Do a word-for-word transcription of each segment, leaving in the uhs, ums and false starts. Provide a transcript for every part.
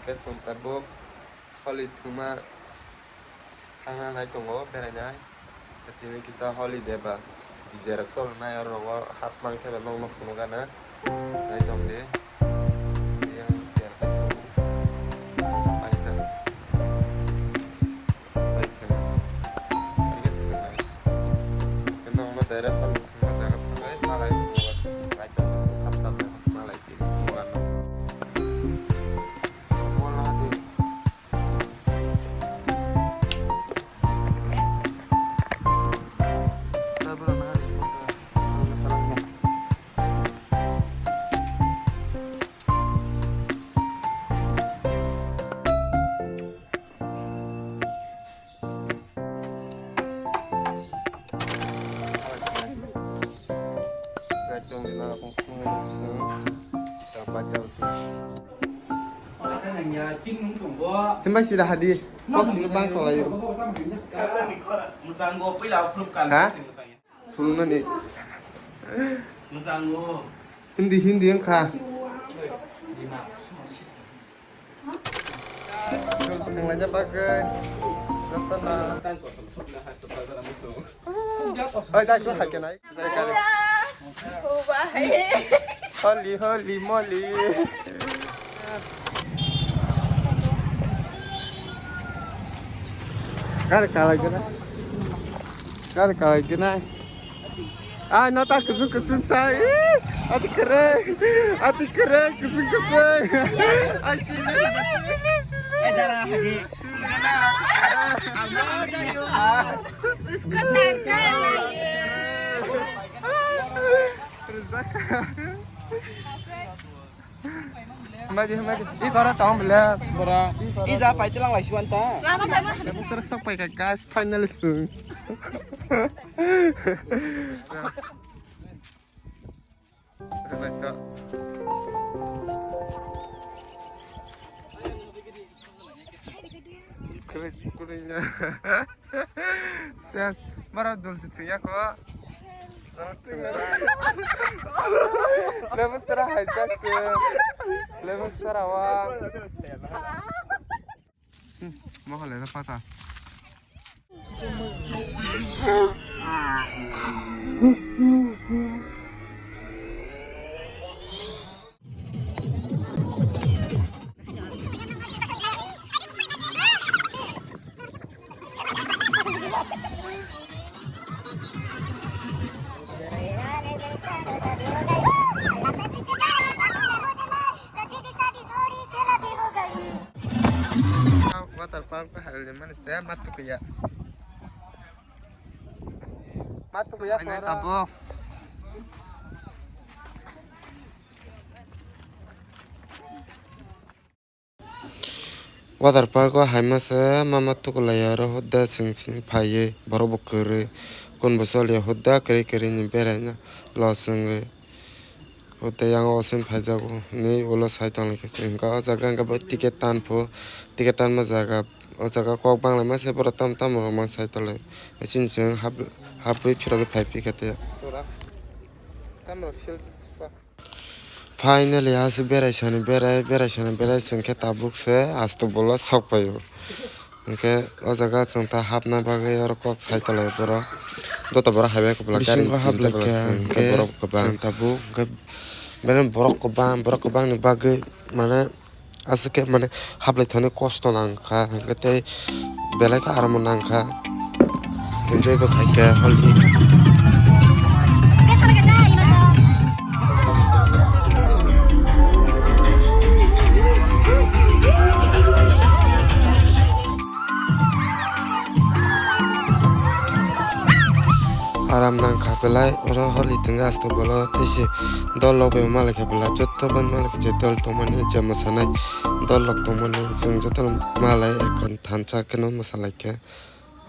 Khe chwng tabuk holi thwngma thangna nai tongo berainai. Tini kisa holi de ba D J rok cholo nai, oro rogo hap mang khe ba nokno phunuk gana. Nai tong di. Yang tiar khe thung. Paisa. Bai khe. Bai khe thung nai. Khe nokno direct holi thwngma jaga thangai malai phunuk gana. Nai tong di sap sap malai tini phunuk gana. Bola di. Himba sida hadi. Kok sini bang tolai. Ha? Phulunani. Hindi, Hindi wngkha. Thwnglaina bagwi jotono. Oi, dai, so hai kenai. Holi, holi, moli. Gari kalai kenai. Gari kalai kenai. Ai, nota kusuk kusuk sai. Ih, ati kere. Ati kere kusuk kusuk. Ai, sini. Usko tangka. Hambai di, hambai di. I koro tong bele. Bora. I ja pai tilang lai suan ta. Lama pai ma. Lebu sara sok pai ka guys, finally sung. Hambai to. Kuli, kuli na. Ses, mara dul si thung ya ko. Lebu sara hai jak se. Lebu sara wa. Hmm, mo hale na pata. Water park ko hal de mani se matu kuya. Matu kuya pora. Tabuk. Water park o hai masa mama tukulai aro hudda sing sing phaiwi borok bo kwrwi kun bo choliya hudda kwrwi kwrwi ni beraina los wngwi hudda yang o sing phaijago hinwi ulo sai tonglaikha se hinkhe o jaga hinkhe bo ticket tan pho ticket tanma jaga o jaga kok banglaima se borok tamo tamo rok ma sai tonglaio chini chwng hap hapwi phirogwi phai phikha tei. Finally, aswk berai sani berai, berai sani berai, chwng khe tabuk se asto bola sok paio. Hinkhe o jaga chwng ta hapna bagwi oro kok sai tonglaio borok. Joto borok hai bai kwbla gari bisingo hap lai kha, hinkhe borok kwbang tabuk, hinkhe belai borok kwbang, borok kwbangni bagwi mane aswk khe mane haplaithani kosto nangkha, hinkhe tei belai khe aram nangkha, enjoy bo khaikha holi. Aram nang kha belai, oro holi tongwi asto bolo tei se dol rok bai ma lai kha belai, joto bai ma lai kha je dol tongmani, je mwsanai dol rok tongmani, chwng jotono ma lai ekkan thansa kheno mwsa lai kha,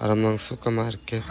aram nang sukha ma rwkhe.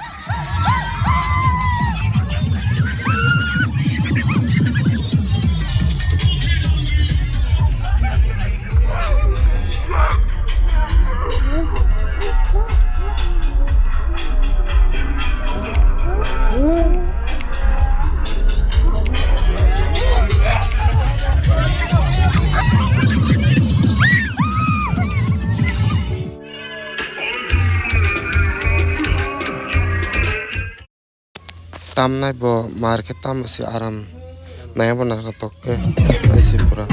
Tamnai bo mar khe tamo se aram nai bo naithotok khe ai se pura.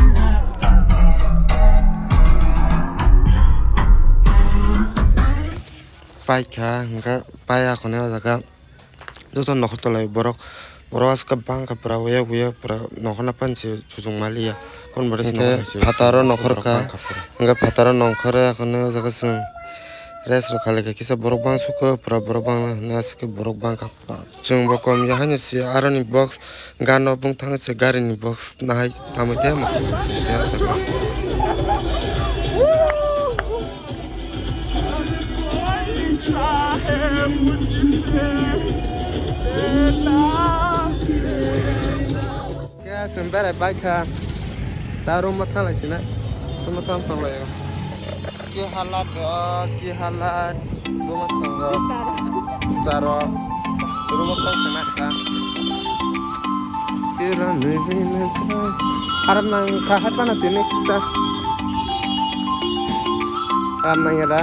Paikha hwnkhe pai akhone o jaga joto nokhor tolai borok, borok aske bangkha pura uya uya pura nokhorna panse chujung maliya. Hwnba hwnkhe phataro nokhor kha, hwnkhe phataro nokhor akhone o jaga chwng rest rok khalikha kisa borok bang sukha pura borok bang hwnwi aske borok bangkha. Chwngbo kom ya haino se aroni box gano bwngthang se garini box nahai tamwi tei mwsai se tei o jaga. Khe chwng berai bai kha. Ta room o thanglai sina. Room o thang tonglaio. Ki halat o, ki halat. Room o tongo. Charo. Room o tong sina kha. Kira nini nini. Aram nang kha hai pana tini kita. Aram nang ya da.